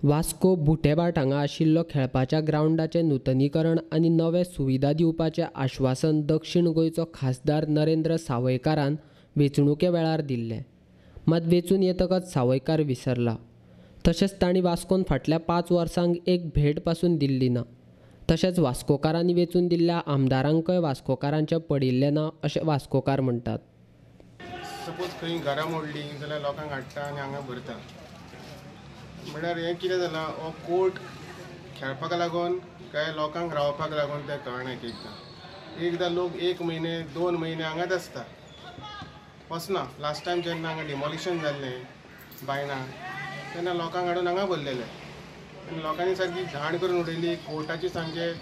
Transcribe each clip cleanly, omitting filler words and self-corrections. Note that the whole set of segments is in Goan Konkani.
वास्को बुटेभाट हांगा आशिल्लो खेळपाच्या ग्रावंडाचें नुतनीकरण आनी नवे सुविधा दिवपाचें आश्वासन दक्षिण गोंयचो खासदार नरेंद्र सावयकारान वेंचणुके वेळार दिल्लें. मात वेंचून येतकच सावयकार विसरला. तशेंच तांणी वास्कोन फाटल्या 5 वर्सांक एक भेट पासून दिल्ली ना. तशेंच वास्कोकारांनी वेंचून दिल्ल्या आमदारांकय वास्कोकारांचें पडिल्लें ना अशें वास्कोकार म्हणटात. सपोज खंय घरां मोडलीं जाल्यार लोकांक हाडटा आनी हांगा भरता. म्हणल्यार हें कितें जालां, हो कोर्ट खेळपाक लागून काय लोकांक रावपाक लागून तें कळना. एक एकदां एकदां लोक 1 म्हयने 2 म्हयने हांगाच आसता, वचना. लास्ट टायम जेन्ना हांगा डिमॉलिशन जाल्लें बायणा तेन्ना लोकांक हाडून हांगा भरलेलें आनी लोकांनी सारकी घाण करून उडयली. कोर्टाची सामकें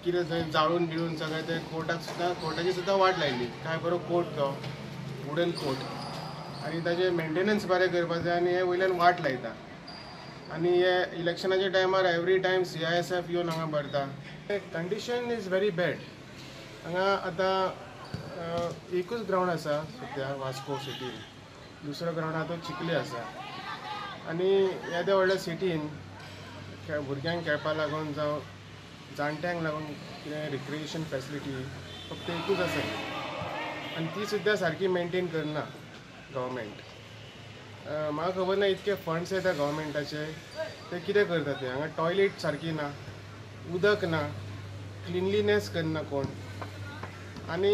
कितें थंय जाळून बिळून सगळें तें कोर्टाक सुद्दां, कोर्टाची सुद्दां वाट लायली. काय बरो कोर्ट तो, वुडन कोर्ट, आनी ताजें मेंटेनन्स बरें करपाक जाय आनी हे वयल्यान वाट लायता. आनी हे इलेक्शनाच्या टायमार एवरी टायम CISF येवन हांगा भरता. कंडिशन is very bad हांगा. आतां एकूच ग्रावंड आसा सद्या वास्को सिटीन, दुसरो ग्रावंड आसा तो चिखली आसा. आनी येद्या व्हडल्या सिटीन भुरग्यांक खेळपाक लागून जावं जाणट्यांक लागून कितें रिक्रिएशन फॅसिलिटी फक्त एकूच आसा आनी ती सुद्दां सारकी मेंटेन करना गव्हर्मेंट. म्हाका खबर ना इतके फंड्स येता गव्हर्मेंटाचे ते कितें करता ते. हांगा टॉयलेट सारकी ना, उदक ना, क्लिनलीनेस करना कोण, आनी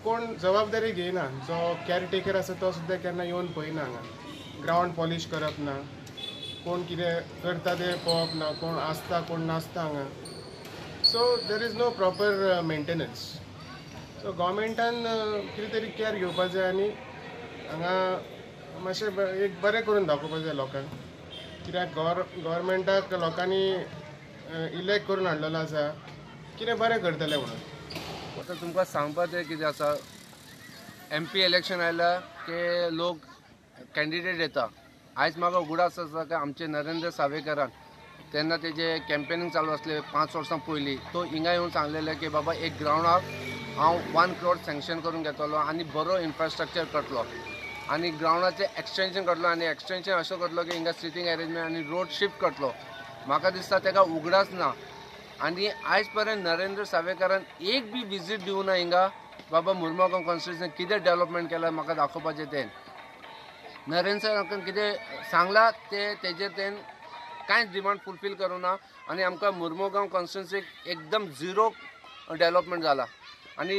कोण जबाबदारी घेयना. जो कॅरटेकर आसा तो सुद्दां केन्ना येवन पळयना. हांगा ग्रावंड पॉलीश करप ना, कोण कितें करता तें पळोवप ना, कोण आसता कोण नासता हांगा. So there is no proper maintenance. So गव्हर्मेंटान कितें तरी कॅर घेवपाक जाय आनी हांगा मातशें एक बरें करून दाखोवपाक जाय लोकांक. कित्याक गव्हर्मेंटाक लोकांनी इलेक्ट करून हाडलेलो आसा, कितें बरें करतलें म्हणून. आतां तुमकां सांगपाचें कितें आसा, MP election आयल्या की लोक कॅन्डिडेट येता. आयज म्हाका उगडास आसा की आमचे नरेंद्र सावयकारान तेन्ना तेजे कॅम्पेनिंग चालू आसलें 5 वर्सां पयलीं, तो हिंगा येवन सांगलेलें की बाबा एक ग्रावंडाक हांव 1 crore sanction करून घेतलो आनी बरो इन्फ्रास्ट्रक्चर करतलो आनी ग्रावंडाचें एक्सटेंशन करतलो आनी एक्सटेंशन अशें करतलो की हिंगा सिटींग अरेंजमेंट आनी रोड शिफ्ट करतलो. म्हाका दिसता ताका उगडास ना आनी आयज पर्यंत नरेंद्र सावयकारान एक बी विजीट दिवना हिंगा बाबा मुर्मुगांव कॉन्स्टिट्युएन्सी कितें डेवलपमेंट केलां म्हाका दाखोवपाचें. तें नरेंद्र सावयकारान कितें सांगलां तें तेजेर तें कांयच डिमांड फुलफील करूं ना आनी आमकां मुर्मुगांव कॉन्स्टिट्युएन्सीक एकदम झिरो डेवलपमेंट जाला. आनी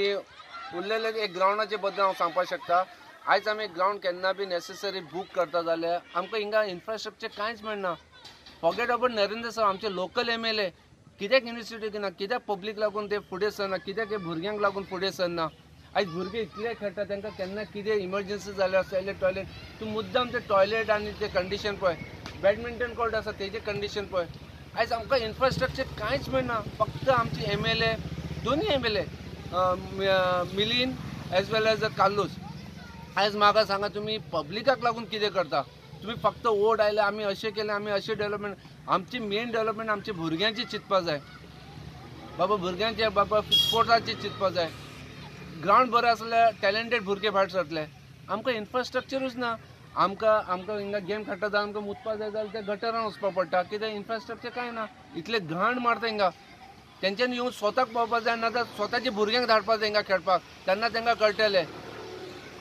उरलेले एक ग्रावंडाचे बद्दल हांव सांगपाक शकता. आयज आमी ग्रावंड केन्ना बी नेसेसरी बूक करता जाल्यार आमकां हिंगा इन्फ्रास्ट्रक्चर कांयच मेळना. फॉरगेट अबाउट नरेंद्र सर, आमचे लोकल MLA कित्याक इनिशिएटीव घेना, कित्याक पब्लीक लागून ते फुडें सरना, कित्याक हे भुरग्यांक लागून फुडें सरना. आयज भुरगे इतले खेळटा, तांकां केन्ना कितें इमर्जन्सी जाल्यार जाल्यार टॉयलेट, तूं मुद्दाम ते टॉयलेट आनी ते कंडिशन पळय, बॅडमिंटन कोर्ट आसा तेजें कंडिशन पळय. आयज आमकां इन्फ्रास्ट्रक्चर कांयच मेळना. फक्त आमचे MLA, दोनूय MLA Milind as well as Carlos, आयज म्हाका सांगा तुमी पब्लिकाक लागून कितें करता. तुमी फक्त वोट आयले आमी अशें केलें आमी अशें डेवलपमेंट. आमची मेन डेवलपमेंट आमच्या भुरग्यांची चिंतपा जाय बाबा, भुरग्यांचे बाबा स्पोर्ट्साचे चिंतपा जाय. ग्रावंड बरें आसल्यार टॅलेंटेड भुरगे भायर सरतले. आमकां इन्फ्रास्ट्रक्चरूच ना. आमकां आमकां हिंगा गेम खेळटा जाल्यार आमकां मुतपा जाय जाल्यार ते गटरान वचपाक पडटा, कित्याक इन्फ्रास्ट्रक्चर कांय ना. इतले घाण मारता हिंगा, तेंच्यांनी येवन स्वताक पळोवपाक जाय, ना जाल्यार स्वताच्या भुरग्यांक धाडपाक जाय हिंगा खेळपाक, तेन्ना तांकां कळटलें.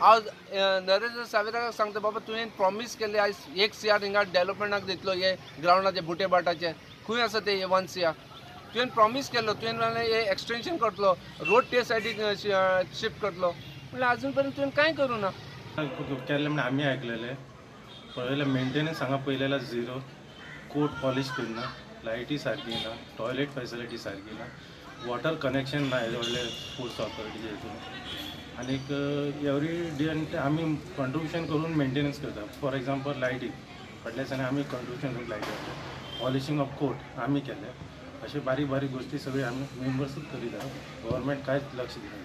हांव नरेंद्र सावयकाराक सांगता बाबा तुवें प्रॉमीस केल्लें आयज 1 CR हिंगा डेवलपमेंटाक दितलो हे ग्रावंडाचे बुटेभाटाचे, खंय आसा ते 1 CR तुवें प्रॉमीस केल्लो, तुवें म्हणलें हे एक्सटेंशन करतलो, रोड ते सायडीक शिफ्ट करतलो, म्हणल्यार आजून पर्यंत तुवें कांय करूं ना. केल्लें म्हण आमी आयकलेलें, पळयलें मेंटेनन्स हांगा पळयलें zero, court polish करना, लायटी सारकी ना, टॉयलेट फॅसिलिटी सारकी ना, वॉटर कनेक्शन ना येदे व्हडले स्पोर्ट्स ऑथॉरिटीचे हितून. आनीक एवरी डे आनी आमी कॉन्ट्रिब्युशन करून मेंटेनन्स करता. फॉर एग्जाम्पल लायटी फाटल्या दिसांनी आमी कॉन्ट्रिब्युशन करून लायटी हाडले, पॉलिशींग ऑफ कोर्ट आमी केलें. अशे बारीक बारीक गोश्टी सगळ्यो आमी मेंबर्सूच करीत आसा, गव्हर्मेंट कांयच लक्ष दिना.